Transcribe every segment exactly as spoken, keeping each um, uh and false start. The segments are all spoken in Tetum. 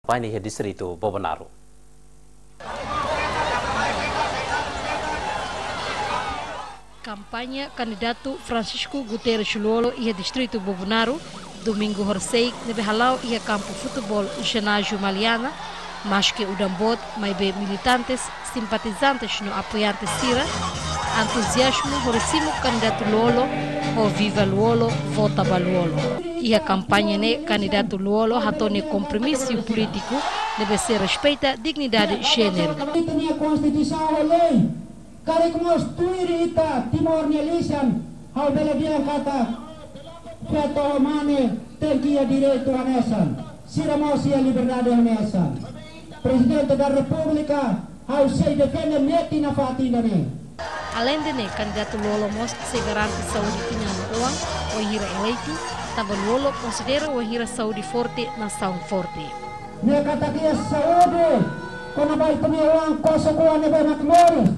Kampaña iha distritu Bobonaro. Kampaña kandidatu Francisco Guterres Lú-Olo iha distritu Bobonaro, domingu horisehik ne'ebé hala'o iha kampu futeból Jináziu Maliana, maske udan boot, maibé militantes, simpatizantes no apoiantes sira entuziazmu hodi simu kandidatu Lú-Olo ho Viva Lú-Olo, vota ba Lú-Olo. Iha kampaña ne'e kandidatu Lú-Olo hato'o nia kompromisu polítiku ne'ebé sei respeita dignidade jéneru. Ita-nia konstituisaun ho lei, karik mós tuir ita Timor nia lisan, ha'u bele dehan katak feto ho mane tenke iha direitu hanesan, sira mós iha liberdade hanesan. Prezidente da Repúblika, ha'u sei defende metin nafatin ida-ne'e. Aleinde ne'e, kandidatu Lú-Olo mós sei garante saúde tinan no oan, wainhira eleitu, tanba Lú-Olo konsidera wainhira saúde forte, nasaun forte. Ne'e katak iha saúde, kona-ba ita-nia oan, kosok-oan ne'ebé mak moris,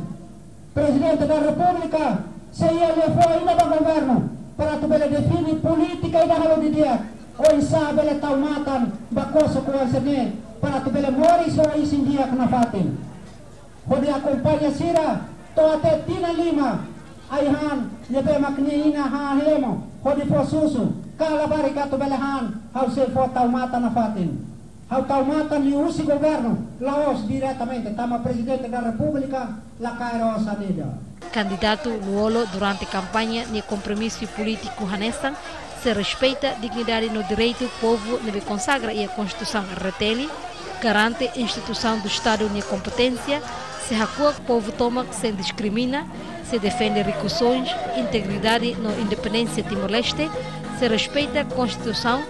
Prezidente da Repúblika sei iha liafuan ida ba governu para atu bele define polítika ida halo didi'ak, oinsá bele tau matan ba kosok-oan sira-ne'e para atu bele moris ho isin di'ak nafatin. Hodi akompaña sira to'o até tinan lima, ai-han ne'ebé mak nia inan han hemu hodi fó susu, ka labarik atu bele han, ha'u sei fó tau matan nafatin. Ha'u tau matan liuhusi governu, la'ós diretamente, tanba Prezidente da Repúblika la kaer osan ida. Kandidatu Lú-Olo durante kampaña nia kompromisu polítiku hanesan, sei respeita dignidade no direitu povu ne'ebé konsagra iha Konstituisaun R T L, garante instituisaun do Estadu nia kompeténsia, sei hakuak povu tomak sein diskrimina, sei defende rikusoins, integridade no independénsia Timor-Leste, sei respeita Konstituisaun,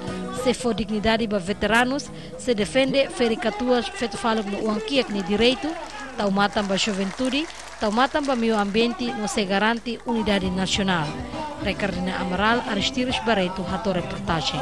sei fó dignidade ba veteranus, sei defende ferik-katuas, feto-faluk no oan-kiak nia direitu, tau matan ba juventude, tau matan ba meiu ambiente no sei garante unidade nasionál. Ricardina Amaral, Aristides Barreto, hato'o reportajen.